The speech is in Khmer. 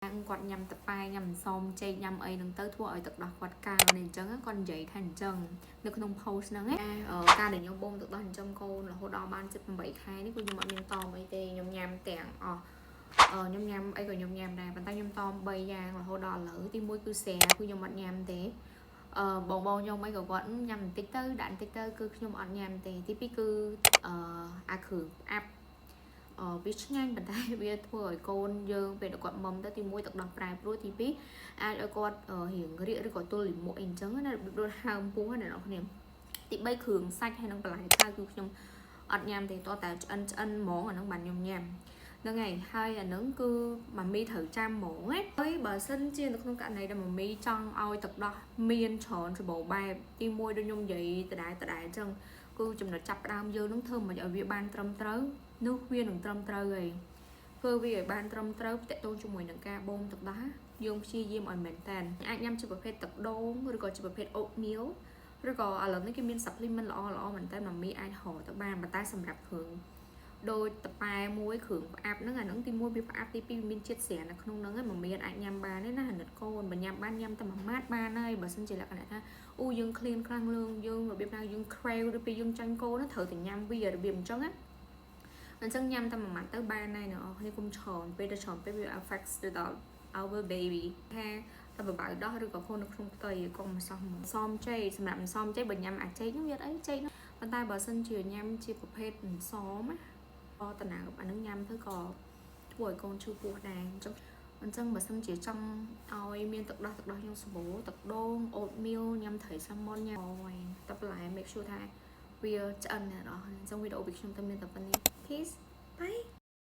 គាត់ញ៉ាំតប៉ែញ៉ាំអន្សមចេកញ៉ាំអីហ្នឹងទៅធ្វើឲ្យទឹកដោះគាត់កើនអញ្ចឹងគាត់និយាយថាអញ្ចឹងនៅក្នុង post ហ្នឹងណាការដែលខ្ញុំបូមទឹកដោះចិញ្ចឹមកូនរហូតដល់បាន78ខែនេះគឺខ្ញុំអត់មានតមអីទេខ្ញុំញ៉ាំទាំងអស់ខ្ញុំញ៉ាំអីក៏ខ្ញុំញ៉ាំដែរប៉ុន្តែខ្ញុំតម3យ៉ាងរហូតដល់ឥឡូវទី1គឺស្រាគឺខ្ញុំអត់ញ៉ាំទេបងបងខ្ញុំអីក៏គាត់ញ៉ាំបន្តិចទៅដាក់បន្តិចទៅគឺខ្ញុំអត់ញ៉ាំទេទី2គឺអាគ្រឿងផ្អាប់វាឆ្ងាញ់ប៉ុន្តែវាធ្វើឲ្យកូនយើងពេលដែលគាត់មុំទៅទី1ទឹកដោះប្រែប្រួលទី2អាចឲ្យគាត់រៀងរាកឬក៏ទល់លាមកអីអញ្ចឹងណារបៀបដូចហើមពោះណាអ្នកនរគ្នាទី3គ្រឿងសាច់ហើយនិងបន្លែខៅគឺខ្ញុំអត់ញ៉ាំទេតតែឆ្អិនឆ្អិនហ្មងអាហ្នឹងបានខ្ញុំញ៉ាំហ្នឹងហើយហើយអាហ្នឹងគឺម៉ាមីត្រូវចាំហ្មងណាហើយបើសិនជានៅក្នុងករណីដែលម៉ាមីចង់ឲ្យទឹកដោះមានច្រើនសម្បូរបែបទី1ដូចខ្ញុំនិយាយដដែលដដែលអញ្ចឹងគឺចំណុចចាប់ផ្ដើមយើងនឹងធ្វើមិនឲ្យវាបានត្រឹមត្រូវនោះវានឹងត្រឹមត្រូវហើយធ្វើវាឲ្យបានត្រឹមត្រូវតកតងជាមួយនឹងការបូមទឹកដោះយើងព្យាយាមឲ្យមែនតើអាចញ៉ាំជាប្រភេទទឹកដូងឬក៏ជាប្រភេទ oatmeal ឬក៏ឥឡូវនេះគេមាន supplement ល្អល្អមែនតើម៉ាមីអាចរកទៅបានប៉ុន្តែសម្រាប់គ្រឿងដូចតប៉ែមួយគ្រឿងផ្អាប់ហ្នឹងអាហ្នឹងទី1វាផ្អាប់ទី2វាមានជាតិស្រានៅក្នុងហ្នឹងឯងម៉ាមីអាចញ៉ាំបានទេណាអាណិតកូនបើញ៉ាំបានញ៉ាំតែមួយម៉ាត់បានហើយបើសិនជាលក្ខណៈថាអូយើងឃ្លានខ្លាំងលឿងយើងរបៀបណាយើង crave ឬពេលយើងចាញ់កូនត្រូវតែញ៉ាំវារបៀបអញ្ចឹងណាអញ្ចឹងញ៉ាំតែមួយម៉ាត់ទៅបានហើយអ្នកនរគ្នាគុំច្រើនពេលទៅច្រើនពេលវា affects ទៅដល់ our baby ថាតែបបៅដោះឬក៏កូននៅក្នុងផ្ទៃកុំមិនសោះហ្មងសមចេកសម្រាប់អន្សមចេកបើញ៉ាំអាចេកហ្នឹងវាអត់អីចេកហ្នឹងប៉ុន្តែបើសិនជាញ៉ាំជាប្រភេទអន្សមណាក៏តំណាងអាហ្នឹងញ៉ាំទៅក៏ធ្វើឲ្យកូនឈឺពោះដែរអញ្ចឹងអញ្ចឹងបើសិនជាចង់ឲ្យមានទឹកដោះទឹកដោះខ្ញុំសម្បូរទឹកដូង oatmeal ញ៉ាំត្រី salmon ញ៉ាំអូយតែបន្លែ make sure ថាវាឆ្អិនអ្នកនរអញ្ចឹងវីដេអូពីខ្ញុំតែមានតែប៉ុណ្្នេះ Peace, bye.